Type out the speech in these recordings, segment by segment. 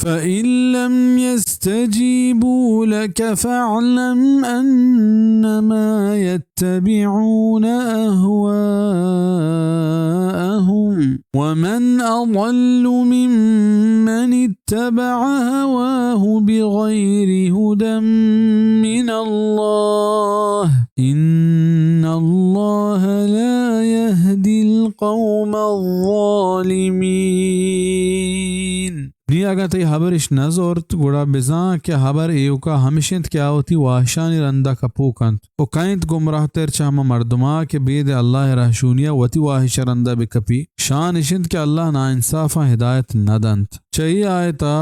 فإن لم يستجيبوا لك فاعلم أنما يتبعون أهواءهم ومن أضل ممن اتبع هواه بغير هدى من الله إن الله لا يهدي القوم الظالمين. نی اگاں تئی ہبر اش نہ زرت، گڑا بزاں کہ ہبر ایوکا ہمش انت کہ آ وتی واہشانی رندا کپوک انت و کئے انت گمراہ تر چہ ہما مردما کہ بید اللہ رہشونیا وتی واہش رندا بکپی. شان اش انت کہ اللہ ناانصافاں ہدایت نہ دنت. چہ اے آیتا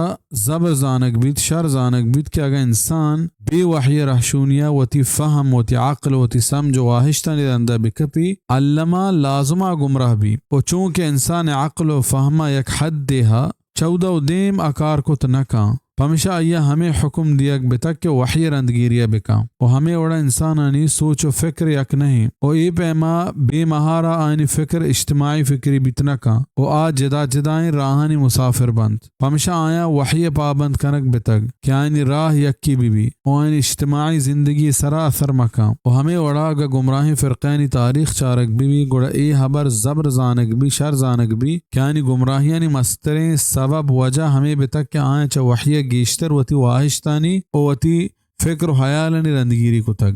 زبر زانگ بیت، شر زانگ بیت کہ اگاں انسان بے وحی رہشونیا وتی فہم، وتی عقل، وتی سمجھ و واہشتانی رندا بکپی، الما لازما گمراہ بی. و چونکہ انسان عقل و فہما یک حدے ہا چودہ و دیم آ کار کت نہ کن، پمشا آئیا ہمے حکم دیگ بتگ کہ وحی رندگیریا بکن و ہمے وڑا انسانانی سوچ و فکر یک نہ انت و اے پیما بے مہارا آیانی فکر اجتماعی فکری بیت نہ کن و آ جدا جدائیں راہانی مسافر بنت. پمشا آیاں وحی پابند کنگ بتگ کہ آیانی راہ یکے بہ بی و آیانی اجتماعی زندگی سرا اثر مکن و ہمے وڑا اگہ گمراہیں فرقہانی تاریخ چارگ بہ بی، گڑا اے ہبر زبر زانگ بی، شر زانگ بی کہ آیانی گمراہیانی مستریں سبب وجہ ہمے بتگ کہ آیاں چہ وحی گیشتر وتی واہشتانی و وتی فکر و حیالانی رندگیری کتگ.